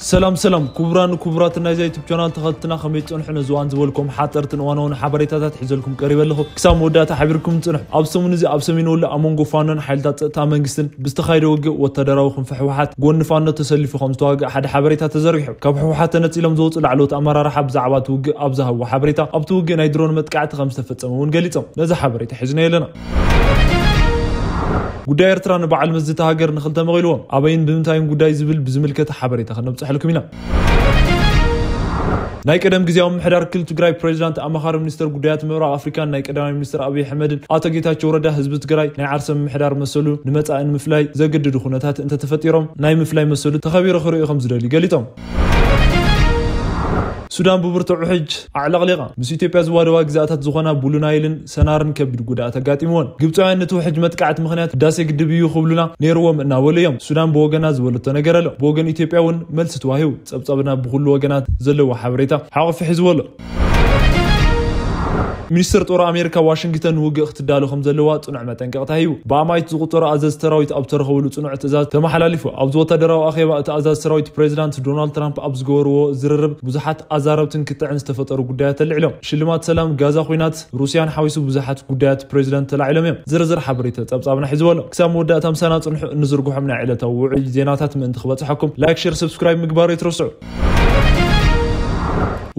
ሰላም ሰላም ክቡራን ክቡራት ናይዛ ዩቱብ ቻናል ተኸትልና ከመይ ትጽንሑ? ነዚ እዋን ዝበልኩም ሓጠርትን እዋናውን ሓበሬታታት ሒዘልኩም ቀሪበ ኣለኹ። ክሳብ መወዳእታ ሓቢርኩም ጽንሑ። ኣብ ሰሙን እዚ ኣብ ሰሜን ወሎ ኣብ መንጎ ፋኖን ሓይልታት ጸጥታ መንግስትን ብዝተኻየደ ውግእ ወታደራዊ ክንፊ ህወሓት ጎኒ ፋኖ ተሰሊፉ ከም ዝተዋግእ ሓደ ሓበሬታ ተዘርጊሑ። ካብ ህወሓት ተነጺሎም ዝወጹ ላዕለዎት ኣመራርሓ ብዛዕባ እቲ ውግእ ኣብ ዝሃብዎ ሓበሬታ፣ ኣብቲ ውግእ ናይ ድሮን መጥቃዕቲ ከም ዝተፈጸመ እውን ገሊጾም። ነዚ ሓበሬታ ሒዝና ኣለና። ጉዳይ ኤርትራ ንበዓል መዚ እታ ሃገር ንኽልተ መቒልዎም። ኣበይን ብምንታይን ጉዳይ ዝብል ብዝምልከት ሓበሬታ ከነብጽሐልኩም ኢና። ናይ ቀደም ግዜያዊ ምምሕዳር ክልል ትግራይ ፕሬዚዳንት ኣማኻሪ ሚኒስትር ጉዳያት ምብራቕ ኣፍሪካን ናይ ቀዳማይ ሚኒስትር ኣብይ ኣሕመድን ኣቶ ጌታቸው ረዳ ህዝቢ ትግራይ ናይ ዓርሰ ምምሕዳር መሰሉ ንመጻኢ ንምፍላይ ዘገድዱ ኩነታት እንተተፈጢሮም ናይ ምፍላይ መሰሉ ተኸቢሩ ክርእዩ ከም ዝደልዩ ገሊጾም። ሱዳን ብብርቱዕ ውሕጅ ኣዕለቕሊቓ። ምስ ኢትዮጵያ ዝዋደዋ ግዝኣታት ዝኾና ብሉ ናይልን ሰናርን ከቢድ ጉድኣት ኣጋጢምወን። ግብፃውያን ነቲ ውሕጅ መጥቃዕቲ ምኽንያት ህዳሴ ግድብ እዩ ክብሉና ነይርዎም እናበሉ እዮም። ሱዳን ብወገና ዝበለቶ ነገር ኣሎ። ብወገን ኢትዮጵያ እውን መልሲ ተዋሂቡ። ጸብጻብና ብኹሉ ወገናት ዘለዎ ሓበሬታ ሓቑፊ ሒዝዎ ኣሎ። ሚኒስትር ጦር ኣሜሪካ ዋሽንግተን ንውግእ ክትዳሎ ከም ዘለዋ ጽኑዕ መጠንቀቕታ ሂቡ። ብኣማኢት ዝቑጸሩ ኣዘዝቲ ሰራዊት ኣብ ዝተረኸብሉ ጽኑዕ ትእዛዝ ተመሓላሊፉ። ኣብዚ ወታደራዊ ኣኼባ እቲ ኣዛዚ ሰራዊት ፕሬዚዳንት ዶናልድ ትራምፕ ኣብ ዝገበርዎ ዝርርብ ብዙሓት ኣዛረብትን ክትዕን ዝተፈጠሩ ጉዳያት ኣልዒሎም። ሽልማት ሰላም፣ ጋዛ፣ ኲናት ሩስያን ሓዊሱ ብዙሓት ጉዳያት ፕሬዚዳንት ተላዒሎም እዮም። ዝርዝር ሓበሬታ ጸብጻብና ሒዝዎ ኣሎ። ክሳብ መወዳእታ ምሳና ጽንሑ፣ እንዝርግሖም ናይ ዕለታዊ ውዑይ ዜናታት ምእንቲ ክበጽሐኩም ላይክ፣ ሼር፣ ሰብስክራይብ ምግባር ኣይትረስዑ።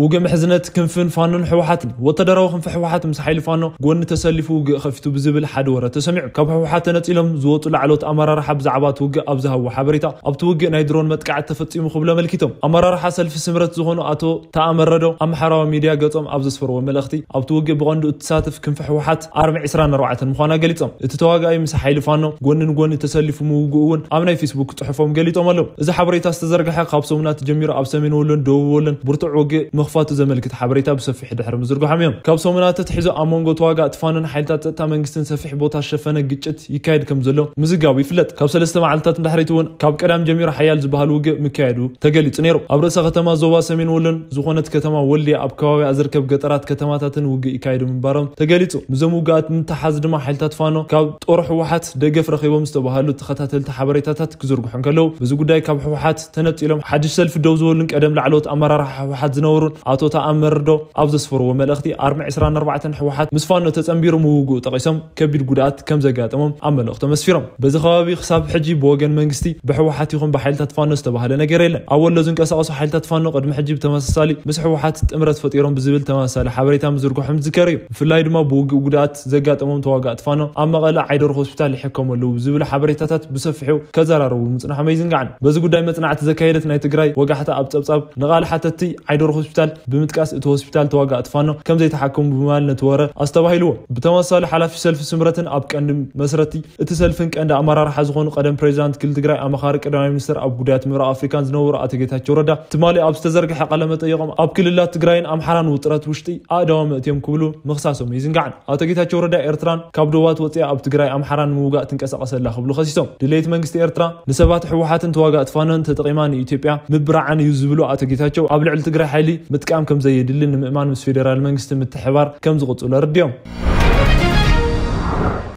ውግእ ምሕዝነት ክንፍን ፋኖን ህወሓትን። ወታደራዊ ክንፊ ህወሓት ምስ ሓይሊ ፋኖ ጎኒ ተሰሊፉ ውግእ ከፊቱ ብዝብል ሓደ ወረ ተሰሚዑ። ካብ ህወሓት ተነጺሎም ዝወጹ ላዕለዎት ኣመራርሓ ብዛዕባ እቲ ውግእ ኣብ ዝሃብዎ ሓበሬታ፣ ኣብቲ ውግእ ናይ ድሮን መጥቃዕቲ ተፈጺሙ ክብሉ ኣመልኪቶም። ኣመራርሓ ሰልፊ ስምረት ዝኾኑ ኣቶ ተኣመረዶ ኣምሓራዊ ሚድያ ገጾም ኣብ ዘስፈርዎ መልእኽቲ፣ ኣብቲ ውግእ ብቐንዱ እትሳተፍ ክንፊ ህወሓት ኣርሚ ዕስራን ኣርባዕተን ምዃና ገሊጾም። እቲ ተዋጋኢ ምስ ሓይሊ ፋኖ ጎኒ ንጎኒ ተሰሊፉ ምውግኡ እውን ኣብ ናይ ፌስቡክ ጽሑፎም ገሊጾም ኣለዉ። እዚ ሓበሬታ ዝተዘርግሐ ካብ ሰሙናት ጀሚሩ ኣብ ሰሜን ወሎን ደቡብ ወሎን ብርቱዕ ውግእ ምኽፋቱ ዘመልክት ሓበሬታ ብሰፊሑ ድሕሪ ምዝርግሖም እዮም። ካብ ሰሙናት ኣትሒዙ ኣብ መንጎ ተዋጋእቲ ፋኖን ሓይልታት ጸጥታ መንግስትን ሰፊሕ ቦታ ዝሸፈነ ግጭት ይካየድ ከም ዘሎ ምዝጋቡ ይፍለጥ። ካብ ሰለስተ መዓልትታት ንድሕሪት እውን ካብ ቀዳም ጀሚሩ ሓያል ዝበሃል ውግእ ምካየዱ ተገሊጹ ነይሩ። ኣብ ርእሰ ከተማ ዞባ ሰሜን ወሎን ዝኾነት ከተማ ወልድያ ኣብ ከባቢኣ ዝርከብ ገጠራት ከተማታትን ውግእ ይካየዱ ምንባሮም ተገሊጹ። ምስዞም ውግኣት ንምትሓዝ ድማ ሓይልታት ፋኖ ካብ ጦር ህወሓት ደገፍ ረኺቦም ዝተባሃሉ ተኸታተልቲ ሓበሬታታት ክዝርግሑ እንከለዉ፣ በዚ ጉዳይ ካብ ህወሓት ተነጺሎም ሓድሽ ሰልፊ ደው ዝበሉን ቀደም ላዕለዎት ኣመራርሓ ህወሓት ዝነበሩን ኣቶ ተኣምር ዶ ኣብ ዘስፈርዎ መልእኽቲ፣ ኣርሚ ዕስራን ኣርባዕተን ህወሓት ምስ ፋኖ ተጸንቢሩ ምውግኡ ጠቒሶም ከቢድ ጉድኣት ከም ዘጋጠሞም ኣብ መልእኽቶም ኣስፊሮም። በዚ ከባቢ ክሳብ ሕጂ ብወገን መንግስቲ ብህወሓት ይኹን ብሓይልታት ፋኖ ዝተባህለ ነገር የለን። ኣብ ወሎ ዝንቀሳቐሱ ሓይልታት ፋኖ ቅድሚ ሕጂ ብተመሳሳሊ ምስ ህወሓት ጥምረት ፈጢሮም ብዝብል ተመሳሳሊ ሓበሬታ ምዝርግሖም ዝዝከር እዩ። ብፍላይ ድማ ብውግእ ጉድኣት ዘጋጠሞም ተዋጋእቲ ፋኖ ኣብ መቐለ ዓይደር ሆስፒታል ይሕከሙ ኣለዉ ዝብሉ ሓበሬታታት ብሰፊሑ ከዘራረቡ ምጽናሖም ኣይዝንጋዕን። በዚ ጉዳይ መጽናዕቲ ዘካየደት ናይ ትግራይ ወጋሕታ ኣብ ጸብጻብ ንቓል ሓተትቲ ዓይደር ሆስፒታል ብምጥቃስ እቲ ሆስፒታል ተዋጋእቲ ፋኖ ከም ዘይተሓከሙ ብምባል ነቲ ወረ ኣስተባሂልዎ። ብተመሳሳሊ ሓላፊ ሰልፊ ስምረትን ኣብ ቀንዲ መስረቲ እቲ ሰልፍን ቀንዲ ኣመራርሓ ዝኾኑ ቀደም ፕሬዚዳንት ክልል ትግራይ ኣማኻሪ ቀዳማይ ሚኒስትር ኣብ ጉዳያት ምብራቕ ኣፍሪካን ዝነበሩ ኣቶ ጌታቸው ረዳ ትማሊ ኣብ ዝተዘርግሐ ቃለ መጠይቖም ኣብ ክልላት ትግራይን ኣምሓራን ውጥረት ውሽጢ ኣእዳዎም ኣእትዮም ክብሉ ምኽሳሶም ኣይዝንጋዕን። ኣቶ ጌታቸው ረዳ ኤርትራን ካብ ዶባት ወፂኣ ኣብ ትግራይ ኣምሓራን ንምውጋእ ትንቀሳቐስ ኣላ ክብሉ ከሲሶም። ድሌት መንግስቲ ኤርትራ ንሰባት ህወሓትን ተዋጋእቲ ፋኖን ተጠቒማ ንኢትዮጵያ ምብራዓን እዩ ዝብሉ ኣቶ ጌታቸው ኣብ ልዕሊ ትግራይ ሓይሊ ምጥቃም ከም ዘየድሊ ንምእማን ምስ ፌዴራል መንግስቲ ምትሕባር ከም ዝቕፅሉ ኣረዲኦም።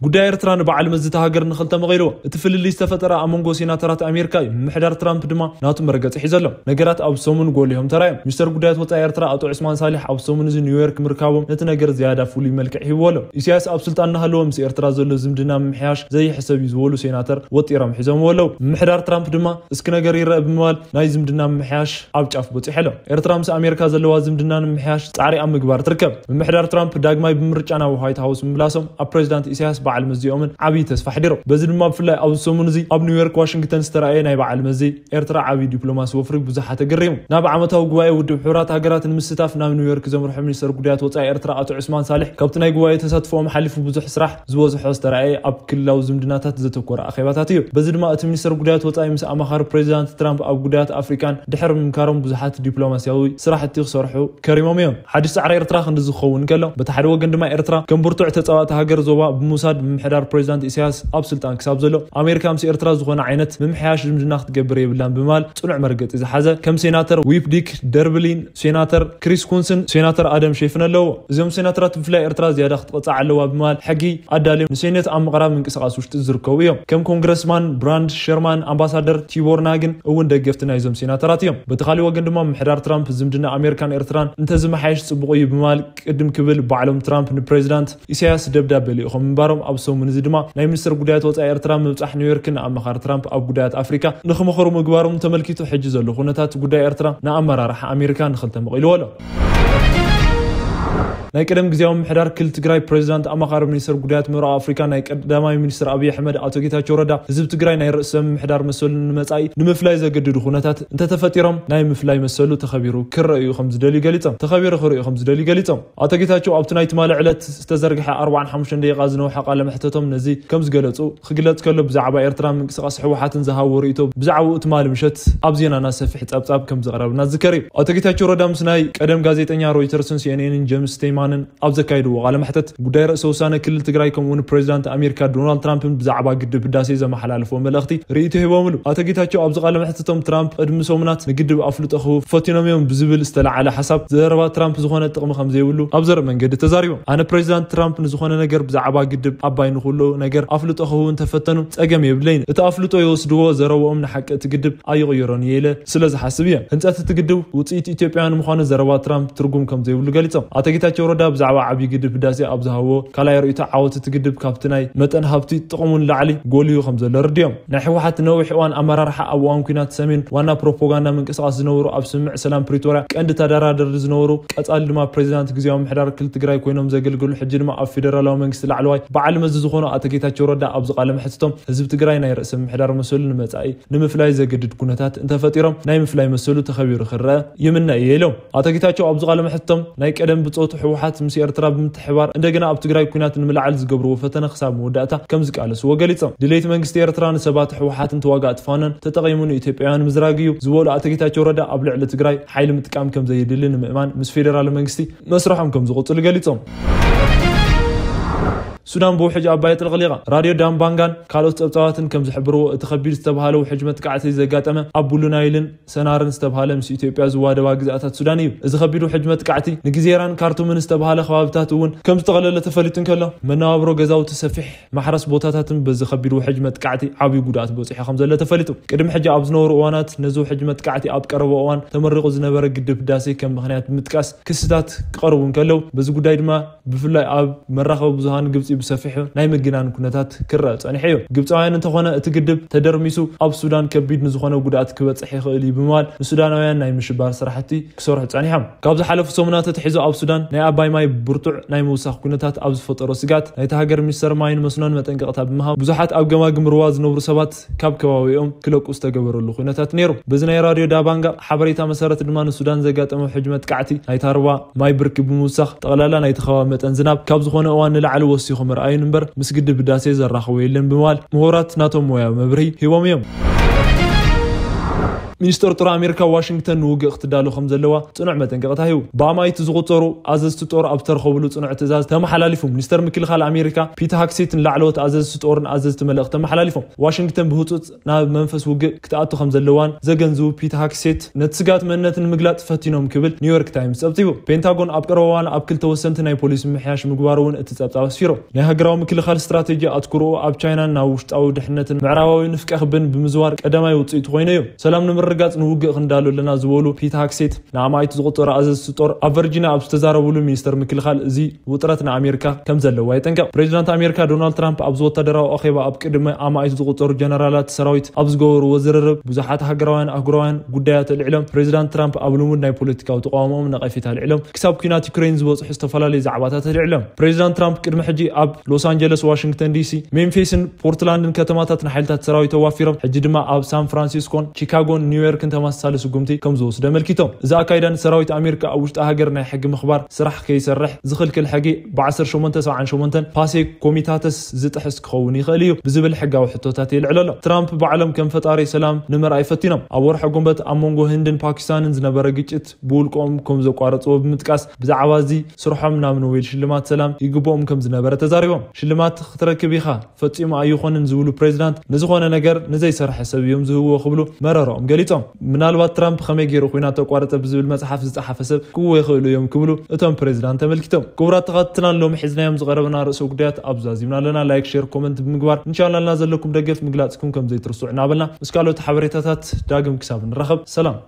ጉዳይ ኤርትራ ንበዓል መዚ እታ ሃገር ንኽልተ መቒልዎ። እቲ ፍልልይ ዝተፈጠረ ኣብ መንጎ ሴናተራት ኣሜሪካ እዩ። ምምሕዳር ትራምፕ ድማ ናቱ መረገጺ ሒዙ ኣሎ። ነገራት ኣብ ሰሙን ጎሊሆም ተራእዮም። ሚኒስተር ጉዳያት ወጻኢ ኤርትራ ኣቶ ዑስማን ሳሊሕ ኣብ ሰሙን እዚ ኒውዮርክ ምርካቦም ነቲ ነገር ዝያዳ ፍሉይ መልክዕ ሂብዎ ኣሎ። ኢሳያስ ኣብ ስልጣን እናሃለወ ምስ ኤርትራ ዘሎ ዝምድና ምምሕያሽ ዘይሕሰብ እዩ ዝበሉ ሴናተር ወጢሮም ሒዞምዎ ኣለዉ። ምምሕዳር ትራምፕ ድማ እስኪ ነገር ይረአ ብምባል ናይ ዝምድና ምምሕያሽ ኣብ ጫፍ በጺሑ ኣሎ። ኤርትራ ምስ ኣሜሪካ ዘለዋ ዝምድና ንምምሕያሽ ጻዕሪ ኣብ ምግባር ትርከብ። ምምሕዳር ትራምፕ ዳግማይ ብምርጫ ናብ ዋይት ሃውስ ምምላሶም ኣብ ፕሬዚዳንት ኢሳያስ በዓል መዚኦምን ዓብዪ ተስፋ ኣሕዲሩ። በዚ ድማ ብፍላይ ኣብዚ ሰሙን እዚ ኣብ ኒውዮርክ ዋሽንግተን ዝተራእየ ናይ በዓል መዚ ኤርትራ ዓብዪ ዲፕሎማሲ ወፍሪ ብዙሓት ኣገሪሙ። ናብ ዓመታዊ ጉባኤ ውድብ ሕቡራት ሃገራት ንምስታፍ ናብ ኒውዮርክ ዘምርሑ ሚኒስተር ጉዳያት ወጻኢ ኤርትራ ኣቶ ዑስማን ሳልሕ ካብቲ ናይ ጉባኤ ተሳትፎኦም ሓሊፉ ብዙሕ ስራሕ ዝበዝሖ ዝተራእየ ኣብ ክልላዊ ዝምድናታት ዘተኮረ ኣኼባታት እዩ። በዚ ድማ እቲ ሚኒስተር ጉዳያት ወጻኢ ምስ ኣማኻሪ ፕሬዚዳንት ትራምፕ ኣብ ጉዳያት ኣፍሪካን ድሕሪ ምምካሮም ብዙሓት ዲፕሎማሲያዊ ስራሕቲ ክሰርሑ ከሪሞም እዮም። ሓድሽ ጻዕሪ ኤርትራ ክንዲ ዝኸውን ከሎ፣ በቲ ሓደ ወገን ድማ ኤርትራ ከም ብርቱዕ ተጻባእቲ ሃገር ዞባ ሙሳድ ምምሕዳር ፕሬዚዳንት ኢሳያስ ኣብ ስልጣን ክሳብ ዘሎ ኣሜሪካ ምስ ኤርትራ ዝኾነ ዓይነት ምምሕያሽ ዝምድና ክትገብር የብላን ብምባል ጽኑዕ መርገጺ ዝሓዘ፣ ከም ሴናተር ዊፕ ዲክ ደርብሊን፣ ሴናተር ክሪስ ኩንስን ሴናተር ኣደም ሼፍን ኣለዎ። እዚኦም ሴናተራት ብፍላይ ኤርትራ ዝያዳ ክትቕጻዕ ኣለዋ ብምባል ሕጊ ኣዳልዮም ንሴኔት ኣብ ምቕራብ ምንቅስቓስ ውሽጢ ዝርከቡ እዮም። ከም ኮንግረስማን ብራንድ ሸርማን፣ ኣምባሳደር ቲቦር ናግን እውን ደገፍቲ ናይዞም ሴናተራት እዮም። በቲ ካልእ ወገን ድማ ምምሕዳር ትራምፕ ዝምድና ኣሜሪካን ኤርትራን እንተዝመሓየሽ ጽቡቕ እዩ ብምባል ቅድም ክብል ባዕሎም ትራምፕ ንፕሬዚዳንት ኢሳያስ ደብዳበ ልኢኾም ምንባሮም፣ ኣብ ሰሙን እዚ ድማ ናይ ሚኒስትር ጉዳያት ወጻኢ ኤርትራ ምብጻሕ ኒውዮርክን ንኣማኻሪ ትራምፕ ኣብ ጉዳያት ኣፍሪካ ንኽመኸሩ ምግባሮም ተመልኪቱ፣ ሕጂ ዘሎ ኩነታት ጉዳይ ኤርትራ ንኣመራርሓ ኣሜሪካ ንኽልተ መቒልዎ ኣሎ። ናይ ቀደም ግዜያዊ ምምሕዳር ክልል ትግራይ ፕሬዚዳንት ኣማኻሪ ሚኒስትር ጉዳያት ምዕራብ ኣፍሪካ ናይ ቀዳማይ ሚኒስትር ኣብይ ኣሕመድ ኣቶ ጌታቸው ረዳ ህዝቢ ትግራይ ናይ ርእሰ ምምሕዳር መሰሉ ንመጻኢ ንምፍላይ ዘገድዱ ኩነታት እንተተፈጢሮም ናይ ምፍላይ መሰሉ ተኸቢሩ ክረአ እዩ ከም ዝደልዩ ገሊጾም። ተኸቢሩ ክርእዩ ከም ዝደልዩ ገሊጾም። ኣቶ ጌታቸው ኣብቲ ናይ ትማሊ ዕለት ዝተዘርግሐ ኣርባዓን ሓሙሽተን ደቂቓ ዝነውሐ ቃለ መሕተቶም ነዚ ከም ዝገለጹ ክግለጽ ከሎ፣ ብዛዕባ ኤርትራ ምንቅስቓስ ህወሓትን ዝሃቦ ርእይቶ ብዛዕባኡ ትማሊ ምሸት ኣብ ዜናና ሰፊሕ ጸብጻብ ከም ዘቕረብና ዝዝከር እዩ። ኣቶ ጌታቸው ረዳ ምስ ናይ ቀደም ጋዜጠኛ ሮይተርስን ሲኤንኤንን ጀምስ ስቴይማንን ኣብ ዘካየድዎ ቃለ መሕተት፣ ጉዳይ ርእሰ ውሳነ ክልል ትግራይ ከምኡውን ፕሬዚዳንት ኣሜሪካ ዶናልድ ትራምፕን ብዛዕባ ግድብ ህዳሴ ዘመሓላለፍዎ መልእኽቲ ርእይቶ ሂቦምሉ። ኣቶ ጌታቸው ኣብዚ ቃለ መሕተቶም፣ ትራምፕ ቅድሚ ሰሙናት ንግድብ ኣፍልጦ ክህቡ ፈቲኖም እዮም ብዝብል ዝተለዓለ ሓሳብ፣ ዘረባ ትራምፕ ዝኾነ ጥቕሚ ከም ዘይብሉ ኣብ ዘርኢ መንገዲ ተዛሪቦም። ኣነ ፕሬዚዳንት ትራምፕ ንዝኾነ ነገር ብዛዕባ ግድብ ኣባይ ንኹሉ ነገር ኣፍልጦ ክህቡ እንተፈተኑ ጸገም የብለይን። እቲ ኣፍልጦ ይወስድዎ፣ ዘረብኦም ንሓቂ እቲ ግድብ ኣይቕይሮን እየ ኢለ ስለ ዝሓስብ እየ። ህንጸት እቲ ግድብ ውጽኢት ኢትዮጵያውያን ምዃኑ ዘረባ ትራምፕ ትርጉም ከም ዘይብሉ ገሊጾም። ኣቶ ጌታቸው ረዳ ብዛዕባ ዓብዪ ግድብ ህዳሴ ኣብ ዝሃብዎ ካልኣይ ርእይቶ፣ ዓወት እቲ ግድብ ካብቲ ናይ መጠን ሃብቲ ጥቕሙ ንላዕሊ ጎልዩ ከም ዘሎ ኣረዲኦም። ናይ ህወሓት ነዊሕ እዋን ኣመራርሓ ኣብ እዋን ኲናት ሰሜን ዋና ፕሮፓጋንዳ ምንቅስቓስ ዝነበሩ፣ ኣብ ስምምዕ ሰላም ፕሪቶርያ ቀንዲ ተደራደርቲ ዝነበሩ፣ ቀጻሊ ድማ ፕሬዚዳንት ግዜያዊ ምምሕዳር ክልል ትግራይ ኮይኖም ዘገልገሉ፣ ሕጂ ድማ ኣብ ፌደራላዊ መንግስቲ ላዕለዋይ በዓል መዚ ዝኾኑ ኣቶ ጌታቸው ረዳ ኣብዚ ቃለ መሕትቶም ህዝቢ ትግራይ ናይ ርእሰ ምምሕዳር መሰሉ ንመጻኢ ንምፍላይ ዘገድድ ኩነታት እንተፈጢሮም ናይ ምፍላይ መሰሉ ተኸቢሩ ክረአ ይምነ እየ ኢሎም። ኣቶ ጌታቸው ኣብዚ ቃለ መሕትቶም ናይ ቀደም ብጾቱ ህወሓት ምስ ኤርትራ ብምትሕባር እንደገና ኣብ ትግራይ ኲናት ንምልዓል ዝገብርዎ ፈተነ ክሳብ መወዳእታ ከም ዝቃለስዎ ገሊጾም። ድሌት መንግስቲ ኤርትራ ንሰባት ህወሓትን ተዋጋእቲ ፋኖን ተጠቒሙ ንኢትዮጵያውያን ምዝራግ እዩ ዝበሉ ኣቶ ጌታቸው ረዳ፣ ኣብ ልዕሊ ትግራይ ሓይሊ ምጥቃም ከም ዘየድሊ ንምእማን ምስ ፌደራል መንግስቲ መስርሖም ከም ዝቕጽሉ ገሊጾም። ሱዳን ብውሕጅ ኣባይ ኣጥለቕሊቓ። ራድዮ ዳምባንጋን ካልኦት ጸብጻባትን ከም ዝሕብርዎ፣ እቲ ከቢድ ዝተባህለ ውሕጅ መጥቃዕቲ ዘጋጠመ ኣብ ቡሉ ናይልን ሰናርን ዝተባህለ ምስ ኢትዮጵያ ዝዋደባ ግዝኣታት ሱዳን እዩ። እዚ ከቢድ ውሕጅ መጥቃዕቲ ንጊዜራን ካርቱምን ዝተባህለ ከባብታት እውን ከም ዝጠቕለለ ተፈሊጡ እንከሎ፣ መነባብሮ ገዛውቲ፣ ሰፊሕ ማሕረስ ቦታታትን በዚ ከቢድ ውሕጅ መጥቃዕቲ ዓብዪ ጉድኣት በፂሑ ከም ዘሎ ተፈሊጡ። ቅድሚ ሕጂ ኣብ ዝነበሩ እዋናት ነዚ ውሕጅ መጥቃዕቲ ኣብ ቀረባ እዋን ተመሪቑ ዝነበረ ግድብ ህዳሴ ከም ምኽንያት ብምጥቃስ ክስታት ክቐርቡ እንከለዉ፣ በዚ ጉዳይ ድማ ብፍላይ ኣብ መራኸቢ ብዙሃን ግብጺ ብሰፊሑ ናይ ምግናን ኩነታት ክረአ ጸኒሑ እዩ። ግብጻውያን እንተኾነ እቲ ግድብ ተደርሚሱ ኣብ ሱዳን ከቢድ ንዝኾነ ጉድኣት ክበጽሕ ይኽእል እዩ ብምባል ንሱዳናውያን ናይ ምሽባር ስራሕቲ ክሰርሑ ጸኒሖም። ካብ ዝሓለፉ ሰሙናት ተትሒዙ ኣብ ሱዳን ናይ ኣባይ ማይ ብርቱዕ ናይ ምውሳኽ ኩነታት ኣብ ዝፈጠሮ ስግኣት ናይታ ሃገር ሚኒስተር ማይን መስኖን መጠንቀቕታ ብምሃብ ብዙሓት ኣብ ገማግም ሩባ ዝነብሩ ሰባት ካብ ከባቢኦም ክለቁ ዝተገበረሉ ኩነታት ነይሩ። በዚ ናይ ራድዮ ዳባንጋ ሓበሬታ መሰረት ድማ ንሱዳን ዘጋጠመ ውሕጅ መጥቃዕቲ ናይታ ሩባ ማይ ብርኪ ብምውሳኽ ጠቕላላ ናይቲ ከባቢ መጠን ዝናብ ካብ ዝኾነ እዋን ንላዕሊ ወሲኹ ምርኣዩን እምበር ምስ ግድብ ህዳሴ ዘራኽቦ የለን ብምባል ምሁራት ናቶም ሞያዊ መብርሂ ሂቦም እዮም። ሚኒስተር ጦር ኣሜሪካ ዋሽንግተን ንውግእ ክትዳሎ ከም ዘለዋ ጽኑዕ መጠንቀቕታ ሂቡ። ብኣማኢት ዝቑጸሩ ኣዘዝቲ ጦር ኣብ ዝተረኸብሉ ጽኑዕ ትእዛዝ ተመሓላሊፉ። ሚኒስተር ምክልኻል ኣሜሪካ ፒት ሃግሴት ንላዕለዎት ኣዘዝቲ ጦርን ኣዘዝቲ መለእኽቲ ተመሓላሊፎም። ዋሽንግተን ብህጹጽ ናብ መንፈስ ውግእ ክትኣቱ ከም ዘለዋን ዘገንዝቡ ፒት ሃግሴት፣ ነቲ ስግኣት መንነት ንምግላጽ ፈቲኖም ክብል ኒውዮርክ ታይምስ ጸብጺቡ። ፔንታጎን ኣብ ቀረባ እዋን ኣብ ክልተ ወሰንቲ ናይ ፖሊሲ ምምሕያሽ ምግባሩ እውን እቲ ጸብጻብ ኣስፊሩ። ናይ ሃገራዊ ምክልኻል ስትራቴጂ ኣትኩሮኡ ኣብ ቻይናን ናብ ውሽጣዊ ድሕነትን ምዕራባዊ ንፍቀ ክብን ብምዝዋር ቀዳማይ ውጽኢቱ ኮይኑ እዩ። ሰላም ንምርግጋጽ ንውግእ ክንዳሎ ኣለና ዝበሉ ፒት ሃግሴት፣ ንኣማኢት ዝቑጸሩ ኣዘዝቲ ጦር ኣብ ቨርጂኒያ ኣብ ዝተዛረብሉ፣ ሚኒስተር ምክልኻል እዚ ውጥረት ንኣሜሪካ ከም ዘለዋ የጠንቅቕ። ፕሬዚዳንት ኣሜሪካ ዶናልድ ትራምፕ ኣብዚ ወታደራዊ ኣኼባ ኣብ ቅድሚ ኣማኢት ዝቑጸሩ ጀነራላት ሰራዊት ኣብ ዝገበርዎ ዝርርብ፣ ብዙሓት ሃገራውያን ኣህጉራውያን ጉዳያት ኣልዒሎም። ፕሬዚዳንት ትራምፕ ኣብ ልሙድ ናይ ፖለቲካዊ ተቃውሞኦም ነቐፌታ ኣልዒሎም፣ ክሳብ ኲናት ዩክሬን ዝበጽሑ ዝተፈላለዩ ዛዕባታት ኣልዒሎም። ፕሬዚዳንት ትራምፕ ቅድሚ ሕጂ ኣብ ሎስ ኣንጀለስ፣ ዋሽንግተን ዲሲ፣ ሜምፊስን ፖርትላንድን ከተማታት ንሓይልታት ሰራዊት ኣዋፊሮም፣ ሕጂ ድማ ኣብ ሳን ፍራንሲስኮን ቺካጎን ኒውዮርክን ተመሳሳሊ ስጉምቲ ከም ዝወስዱ ኣመልኪቶም። እዚ ኣካይዳ ንሰራዊት ኣሜሪካ ኣብ ውሽጢ ሃገር ናይ ሕጊ ምኽባር ስራሕ ከይሰርሕ ዝኽልክል ሕጊ ብ1878 ፓሴ ኮሚታተስ ዝጥሕስ ክኸውን ይኽእል እዩ ብዝብል ሕጋዊ ሕቶታት የልዕል ኣሎ። ትራምፕ ባዕሎም ከም ፈጣሪ ሰላም ንምርኣይ ፈቲኖም። ኣብ ወርሒ ጉንበት ኣብ መንጎ ህንድን ፓኪስታንን ዝነበረ ግጭት ብውልቆም ከም ዘቋረፅዎ ብምጥቃስ ብዛዕባ እዚ ስርሖም ናብ ኖቤል ሽልማት ሰላም ይግብኦም ከም ዝነበረ ተዛሪቦም። ሽልማት ክትረክብ ኢኻ ፈጺሙ ኣይኾንን ዝብሉ ፕሬዚዳንት ንዝኾነ ነገር ንዘይሰርሐ ሰብ እዮም ዝህብዎ ክብሉ መረረኦም ገሊጾም። ምናልባት ትራምፕ ከመይ ገይሩ ኲናት ተቋረጠ ብዝብል መጽሓፍ ዝጸሓፈ ሰብ ክህብዎ ይኽእሉ እዮም ክብሉ እቶም ፕሬዚዳንት ተመልኪቶም። ክቡራት ተኸታተልትና ሎም ሒዝናዮም ዝቐረበና ርእሰ ጉዳያት ኣብዚ ዛዚምና ኣለና። ላይክ፣ ሼር፣ ኮመንት ብምግባር ንቻናልና ዘለኩም ደገፍ ምግላጽኩም ከም ዘይትርስዑ እናበልና ምስ ካልኦት ሓበሬታታት ዳግም ክሳብ ንራኸብ ሰላም።